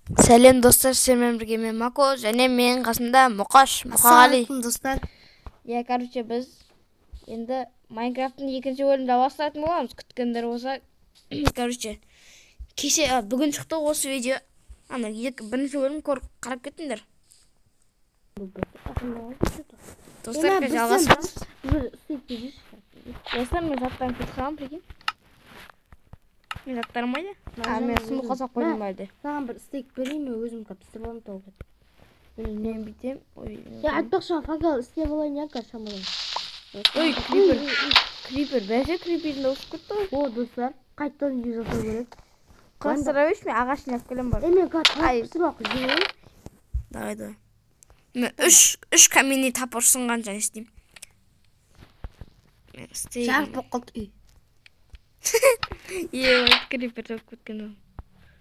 Сәлем, достар, сіздермен бірге мен, Мако, және менің қасымда Мұқаш, Мұқағали. Ассалаумағалейкум, достар. Иә, короче, біз енді Майнкрафттың екінші бөлімін жалғастыратын боламыз. Күткендер болса, короче, кеше, бүгін шықты осы видео. Ана екі бірінші бөлім көріп, қарап кеттіңдер. Достар, Ема, жалғастырамыз. Бір істеп берші. Достар, мен заттарым кетіп қалған, прикинь. Мен заттарым қайда? А, мен сундукқа салып қойдым әлде. Саған бір стейк берейін, мен өзім кәп пісіріп аламын тауып. Мен бүйтемін. Ой, Я айтпақшы, факел істеп алайын, иә, қазір шамалы. Ой, крипер. Крипер, бәсе, крипердің дауысы кетті ғой. О, достар, қайтадан үй жасау керек. Құрастыра берші, мен ағаш жинап келемін барып. Е, мен қазір Ай. тамақ пісіріп алып жеймін. Давай, давай. Мен үш каменный топор сынғанша не істеймін? Мен істеймін. Жарық болып қалды үй. Е, крипер тауып кеткен ол.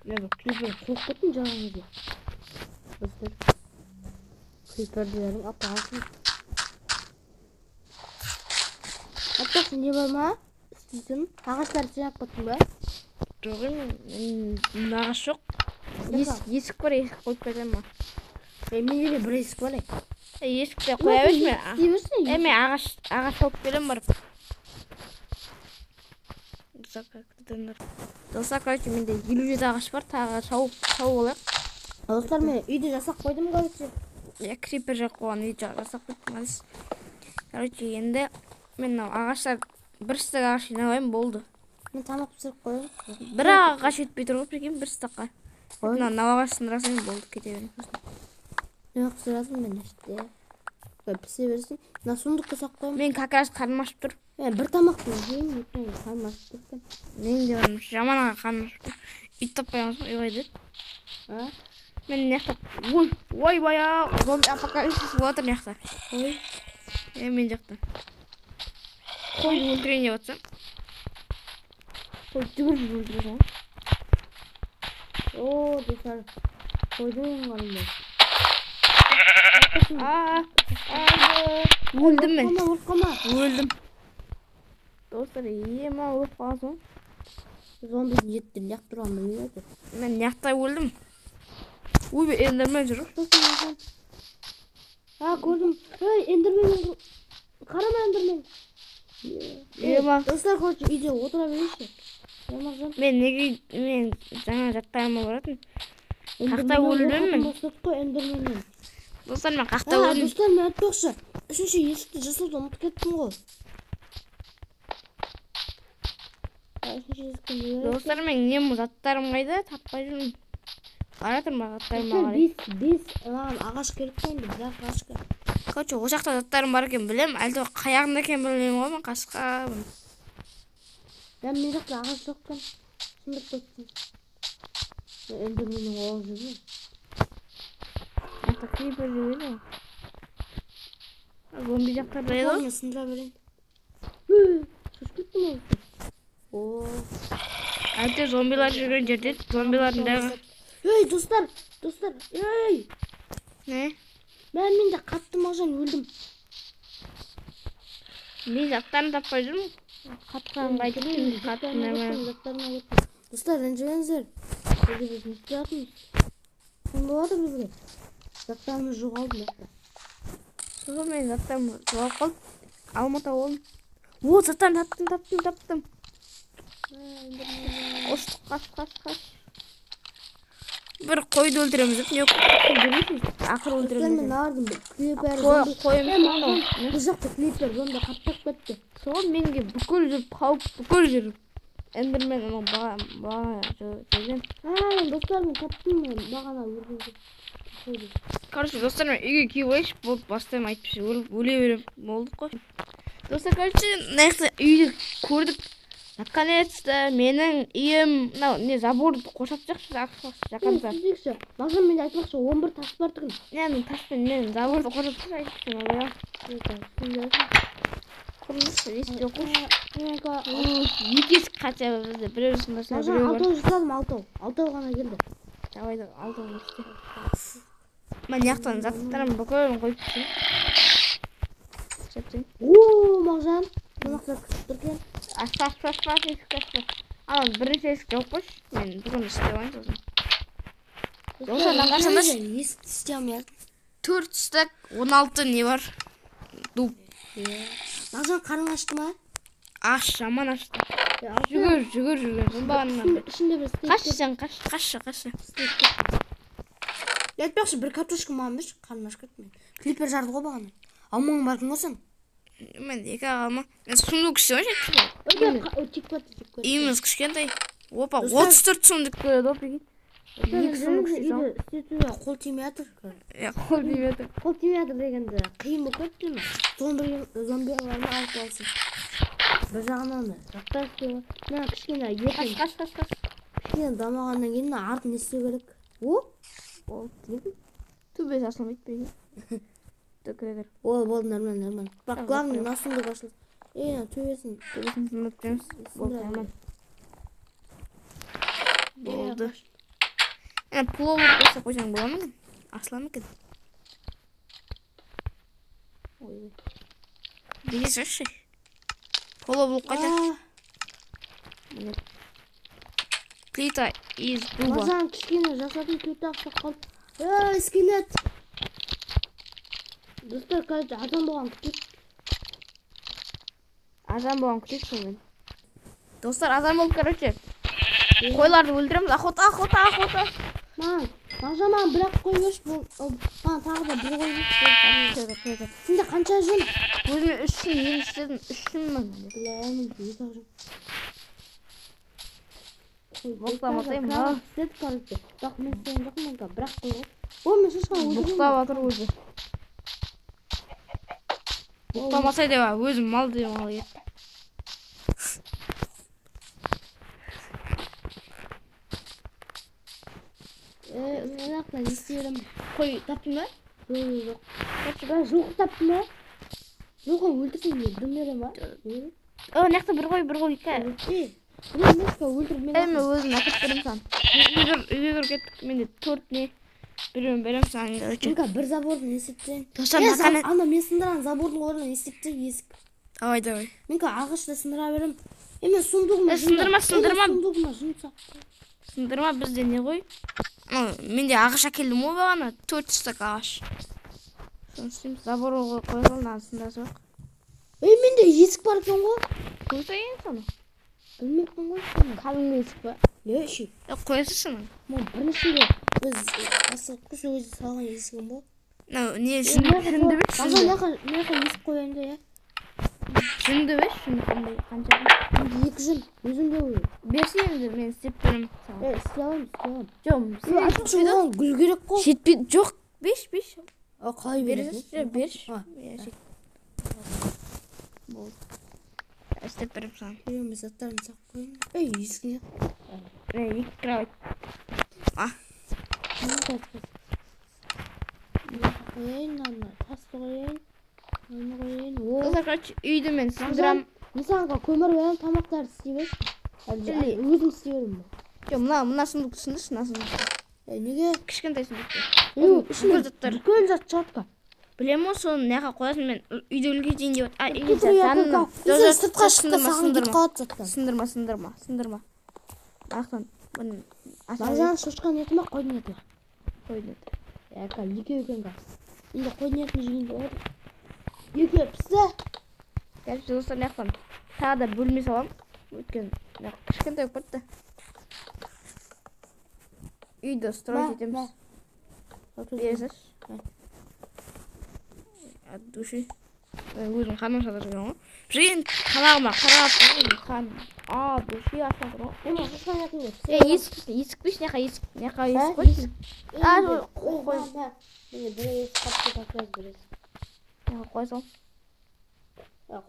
Мен бір крипер қуып кеттім жаңа жерде. Достар. Криперлердің апасы. Айтпақшы, не бар ма? Істейтін. Ағаштарды жинап кеттің ба? Жоқ, мен ағаш жоқ. Есік бар, есік қойып кетемін ма? Е, менде де бір есік бар, е. Е, есікті қоя берші мен. Істей берсін. Е, мен ағаш тауып келемін барып. Достар, күтіңдер. Достар, короче, менде 57 ағаш бар, тағы шауып алайық. Достар, мен үйді жасап қойдым, короче. Иә, крипер жақ қойған үй жасап қойдым, молодец. Короче, енді мен мынау ағаштар, бір стак ағаш жинап алайын, болды. Мен тамақ пісіріп қоямын. Бір ағаш жетпей тұр ғой, прикинь, бір стакқа. Ой. Мынау ағаш сындыра салайын, болды, кете беремін сосын. Тамақ пісіресің мен іште. Ой, пісе берсін. Мына сундукқа салып қоямын. Мен как раз қарным ашып тұр. Мен бір тамақты жеймін, өйткені қарным ашып кеткен. Менің де қарным ашып, жаман қарным ашып тұр. Үй таппай қалсам, үй қайда еді? А? Мен мына жақта, ой, ойбай, зомби апокалипсис болып жатыр мына жақта. Ой. Е, мен жақта. Қойды өлтірейін деп жатсам. Қой жүгіріп өлтіресің ғой. О, достар. Қойдың қарным. А, өлдім мен. Өліп қалма, өліп қалма. Өлдім. Достар, ема, өліп қалған соң. Зомбидің еттері лақ тұрған білмейді. Мен мына жақта өлдім. Ой, эндермен жүр. А, көрдім. Ей, эндермен. Қарама, эндермен. Ема. Достар, короче, үйде отыра берейінші. Мағжан. Мен неге, мен жаңа жаттарыма баратын. Қақта өлдім мен. Бастадық қой эндерменнен. Достар, мен қақта А, өлдім. достар, мен айтпақшы, үшінші есікті жасауды ұмытып кеттім ғой. А, үшінші есікті не керек? Достар, мен нем, заттарым қайда? Таппай жүрмін. Қарап тұрмын заттарыма Достар, қарай. бес маған ағаш керек қой енді, бір ақ ағаш керек. Короче, ол жақта заттарым бар екен білемін, әлде қаяғында екенін білмеймін ғой, мен қасқамын. Я, мен жақта ағаш жоқ екен. Сындырып кеттім. Мен эндерменнен қуалап жүрмін. Мына жақта крипер жүр еді ғой. Зомби жақтарда еді ғой. Мен сындыра берейін. Шошып кеттім ғой. О. Әлде зомбилар жүрген жерде зомбилардың бәрі. Ей, достар, достар, ей! Не? Мә, мен де қатты, Мағжан, өлдім. Мен заттарын таппай жүрмін. Қатқан қайтып, қатты нормально. Заттарына кеттім. Достар, ренжімеңіздер. Біз не істеп жатырмыз? Не болып жатыр бізге? Заттарымыз жоғалды мына жақта. Сосын мен заттарым жоғалып қалды. Алматы болдым. О, заттарын таптым, таптым, таптым. Ұштық, қаш, қаш, қаш. Бір қойды өлтіреміз деп, не өлтірмейсің, ақыры Достар, өлтіреміз. мен ардым. Крипер, Қой, зомби. қой Е, емес Мағжан, анау. бұл жақта крипер, зомби қаптап кетті. Сол менге бүкіл жер қауіп, бүкіл жер. Эндермен анау бағана жүрген. А, достар, мен таптым мен бағана өлгенде. Қойды. Короче, достар, мен үйге киіп алайыншы, болды, бастаймын, әйтпесе өліп өле беремін. Болдық қой. Достар, короче, мына жақта үйді көрдік. Наконец-то менің үйім, мынау не, заборды қоршап тастайықшы, жақында. Сөйтейікші. Мағжан, менде айтпақшы, 11 тас бар тұғын. Не, ана таспен мен заборды қоршап тастайықшы, әйтпесе Құрылыс есік жоқ қой. Екі есік хотя бы бізде, біреу сындырса, Мағжан, біреу бар. алтау жасадым, алтау. Алтау ғана келді. Давай, давай, алтау істе. Мен мына жақтан заттарым бүкілін қойып тастайын. Істеп. О, Мағжан, қонақтар күтіп тұр екен. Ашпа, ашпа, ашпа, есікті ашпа. Ана бірінші есік жауып қойшы. Мен бүгін істеп алайын сосын. Достар, мына қарасаңдаршы. Есікті істей алмай. 4 стак 16 не бар? Дуб. Мағжан, қарның ашты ма? Аш, жаман ашты. Жүгір, жүгір, жүгір. Оңбағаннан. Ішінде бір стейк. Қаш сен, қаш, қашшы, қашшы. Айтпақшы, бір картошка маған берші, қарным ашып кетті мен. Клипер жарды ғой бағана. Алмаң бар екен ғой сен. Мен екі алма. Мен сундук істеп алайыншы. Үйіміз кішкентай. Опа, 34 сундук көреді ғой, прикинь. Екі сундук істей саламын. Істетуге қол тимей жатыр. Иә, қол тимей жатыр. Қол тимей жатыр дегенде қиын болып кетті ме? Зомбиларды алып алсын. Бір жағынан да жақтар істеу. Мына кішкене Қаш, ертең қаш, қаш, қаш. кішкене дамығаннан кейін мына артын не істеу керек? О, Болды. Төбесі ашылмайды, прикинь. Кіре кір. О, болды, нормально, нормально. Бірақ главное, мына сундук ашылды. Ей, мына төбесін Төбесін сындырып жүреміз. Болды, сындыра нормально. Болды. Плов жасап қойсаң бола ма екен? Ашыла ма екен? Ой. Неге салшы? Полублок қайда? А, Плита из дуба. Мағжан, кішкене жасатын плита ұқсап қалды. Ей, скелет. Достар, короче, азан болған күтейік. Азан болған күтейік сонымен. Достар, азан болды, короче. Қойларды өлтіреміз. Охота, охота, охота. Маған, Мағжан, маған бір ақ қой берші, бұл, маған тағы да бір қой берші. Қой, қой, қой. Сенде қанша жүн? Өзіме 3 жүн енді істедім. 3 жүн мың. Бля, мен екі ақ жүн. Қой, Боқтамасай, достар, мына. кровать істедік, короче. Бірақ мен істеген жоқпын, мен бірақ қой ғой. О, мен шошқаны өлтірдім. Боқтап жатыр өзі. Боқтамасай деп, өзім мал деп мал кетті. Мен ана жақтан не істей беремін? Қой таптың ба? Жоқ, жоқ, жоқ. Бля, жылқы таптым ба? Жылқыны өлтірсем не, дым бере ма? О, мына жақта бір қой, бір қой. Ей, біреу емес пе, өлтіріп мен Ей, мен өзім әкеліп беремін саған. Үйге кіріп кеттік. Менде 4 не біреуін беремін саған, короче. Мен бір заборды не істеп тастайын. Достар, Е, мына ана мен сындырған забордың орнына не істеп тастайын есік. Давай, давай. Мен ағашты сындыра беремін. Е, мен сундугыма Е, сындырма, сындырма. Сундугыма жүн сап. Сындырма, бізде не ғой? Мен де ағаш әкелдім ғой бағана. 4 стак ағаш. Соны істейміз. Забор қоя сал, мынаны сындыра салайық. Ей, менде есік бар екен ғой. Қойсай енді соны. Білмеппін ғой соны. Кәдімгі есік па? Е, ше. Қоя салшы аны. Мен біріншіде біз бастық қой, сол кезде салған есігім ғой. Мынау не, жүнді берші, Мағжан, жүнді. мына жаққа есік қояйын да, иә. Жүнді берші, жүнді қандай, қанша? Менде 2 жүн, өзімде ғой. Берші енді, мен істеп беремін саған. Е, істей аламын, істей аламын. Жоқ, Е, айтпақшы, оған гүл керек қой. Жетпейді, жоқ, берші, берші. А, қалай бересің? Берші, берші. А. Иә, жет. Болды. Істеп беремін саған. Е, мен заттарымды салып қояйын. Ей, есік не? Міне, 2 кровать. А. Мына қояйын, мынаны тасты қояйын, мынаны қояйын. О, Достар, короче, үйді мен сындырам. мен саған көмір беремін, тамақтарды істей берші. Әлде Или- өзім істей беремін ба? Жоқ, мына сундукты сындыршы, мына сундукты. Е, неге? Кішкентай сундукты. Е, ішінде бүкіл заттар. Бүкіл зат шығады. Білемін ғой, соны мына жаққа қоясың, мен үйді үлгертейін деп. А, үйге Сен сыртқа шықса сындырма, саған кетіп сындырма. қалады заттар. Сындырма, сындырма, сындырма. Ақтан, бұны аша Мағжан, шошқаның еті ма, қойдың еті ма? қойдың еті. Е, екеуі екен қазір. Енді қойдың етін жейін деп отыр. Екеуі пісті. Короче, достар, мына жақтан тағы да бөлме саламын. Өйткені мына жақ кішкентай болып кетті. Үйді строить етеміз. Бере салшы. От души. Өзім қарным ашып жатыр ғой. Бізге енді тамағыма қарап, қарным от души ашып жатыр ғой. Е, шошқаның етін де Е, есік, есік берші, мына жаққа есік, мына жаққа есік қойшы. А, қой, қой. Міне, бір есік қапты, как раз бір есік. Мына жаққа қоя сал.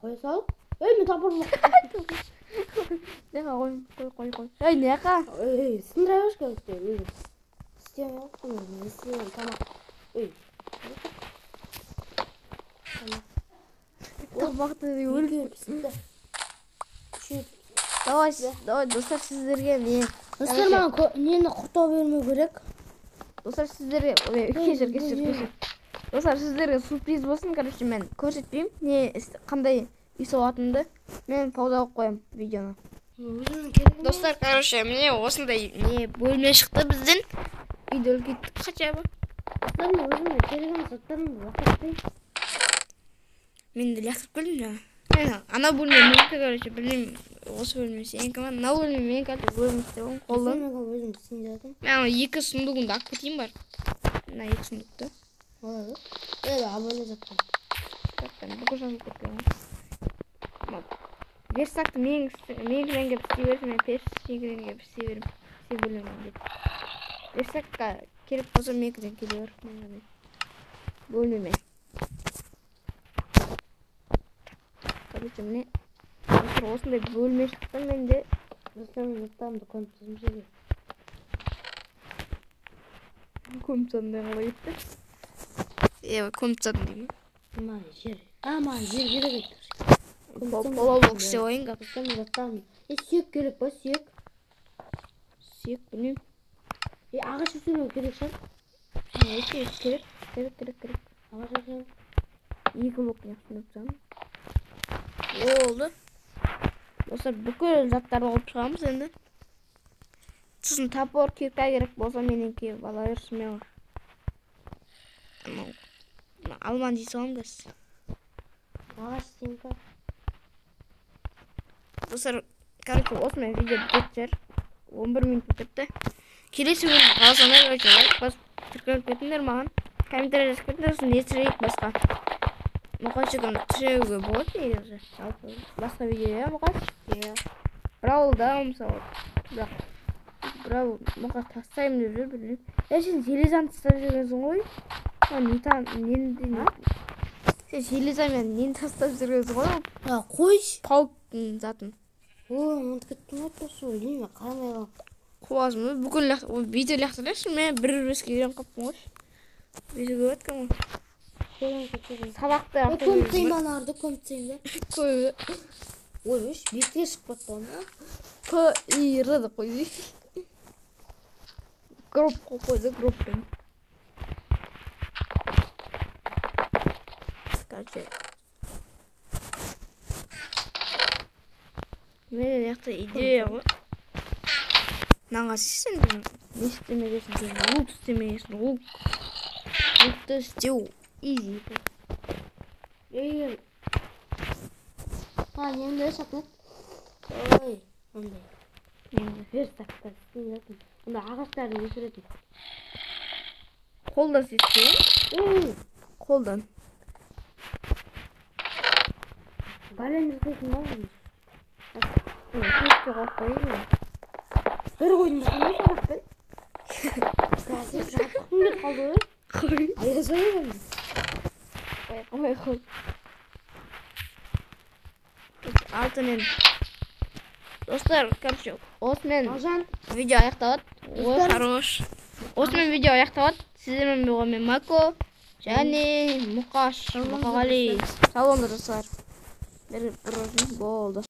Қоя сал. Ей, мен топор жоқ. Мына жаққа қой, қой, қой, қой. Ей, мына жаққа. Ей, сындыра берші, короче, өзім. Істемей қойдым, не істеймін, тамақ. Ей. Тамақ. Тамақты өліп. Екеуі пісті. Үшеуі. Давай, давай, достар, сіздерге не? Достар, маған нені құртау бермеу керек. Достар, сіздерге, ой, кешір, кешір, кешір. Достар, сіздерге сюрприз болсын, короче, мен көрсетпеймін, не қандай үй салатынымды. Мен пауза қойып қоямын видеоны. Өзімнің керегім. Достар, короче, міне осындай не бөлме шықты бізден. Үйді үлкейттік хотя бы. Достар, мен өзімнің керек емес заттарымды лақтырып тастайын. Мен де лақтырып келдім жаңа. Мен ана бөлме менікі, короче, білмеймін, осы бөлме сенікі ма? Мына бөлме менікі, әлде өзім істеп қойдым қолдан. Мен өзім істейін деп жатырмын. Мен ана екі сундугымды алып кетейін бар. Мына екі сундукты. Алады. Е, абайлай заттар. Заттар бүкіл жазылып кеткен ғой. Мына верстакты менікінен келіп істей берсін, мен пеш сенікінен келіп істей беремін. Істей бөлемін деп. Верстакқа керек болса менікінен келе бер. Бөлмеме. Короче, міне достар, осындай бөлме шықты менде. Достар, мен заттарымды көміп тастадым жерге. Көміп тастадым деген қалай кетті? Е, көміп тастадым деймін. Маған жер. А, маған жер керек еді. Половок істеп алайын қазір. Достар, мен заттарым. Е, сүйек керек па, сүйек? Сүйек білмеймін. Е, ағаш өсіру керек шығар. Е, керек, керек, керек, керек. Ағаш өсіру. Екі блок неғып тастадым. Болды. Достар, бүкіл заттарды алып шығамыз енді. Сосын топор, кирка керек болса менен келіп ала берсін мен. Анау, алманы жей саламын қазір. Ағаш істеймін ба? Достар, короче, осымен видео бітетін шығар. 11 минут болып кетті. Келесі бөлім қаласаңдар, короче, лайк басып тіркеліп кетіңдер маған. Комментарий жазып кетіңдер, сосын не түсірейік басқа. Мұқашығын түсіруге болады негізі. Жалпы басқа видео, иә, Мұқаш? Иә. Браулда мысалы. Бірақ Браул Мұқаш тастаймын деп жүр, білмеймін. Е, сен железаны тастап жүргенсің ғой. Не та, нені де- Сен железамен нені тастап жүргенсің ғой? А, қойшы. Пауктың затын. Ой, ұмытып кеттім ғой, осы білмеймін, қарамай қалдым. Қуасың ба? Бүкіл ой, бүйтіп лақтырайықшы, мен бір беске үйреніп қалыппын ғой. Бүйтуге болады екен ғой. Сабақты Ой, көміп тастайын ба аналарды, көміп тастайын ба? Көміп. Ой, өш, бетке шығып кетті ғой. П, И, Р деп қойды. Гроб қойып қойды, гробпен. Короче. Менде мына жақта идея ғой. Мынаған сен не істемегенсің, сен лук істемегенсің, лук. Лукты істеу изи. Егер А, немді сатылады. Ой, андай. Немді? Верстакта істейін жатырмын. Онда ағаштарды өсіретін. Қолдан істейсің? Ой, Қолдан. Бәлен жасайтын ба? Пешке қойып қояйын. Бір қойдым ба? Қандай сабақпен? Қазір жатқым келіп қалды ғой. Қой. Аяз аяз. Қой, қой, қой. Алтынен. Достар, короче, осымен Мағжан. видео аяқталады. Ой, Достар. хорош. Осымен видео аяқталады. Сіздермен болған мен Мако және Мұқаш, Мұқағали. Сау болыңдар, достар. Бір болды.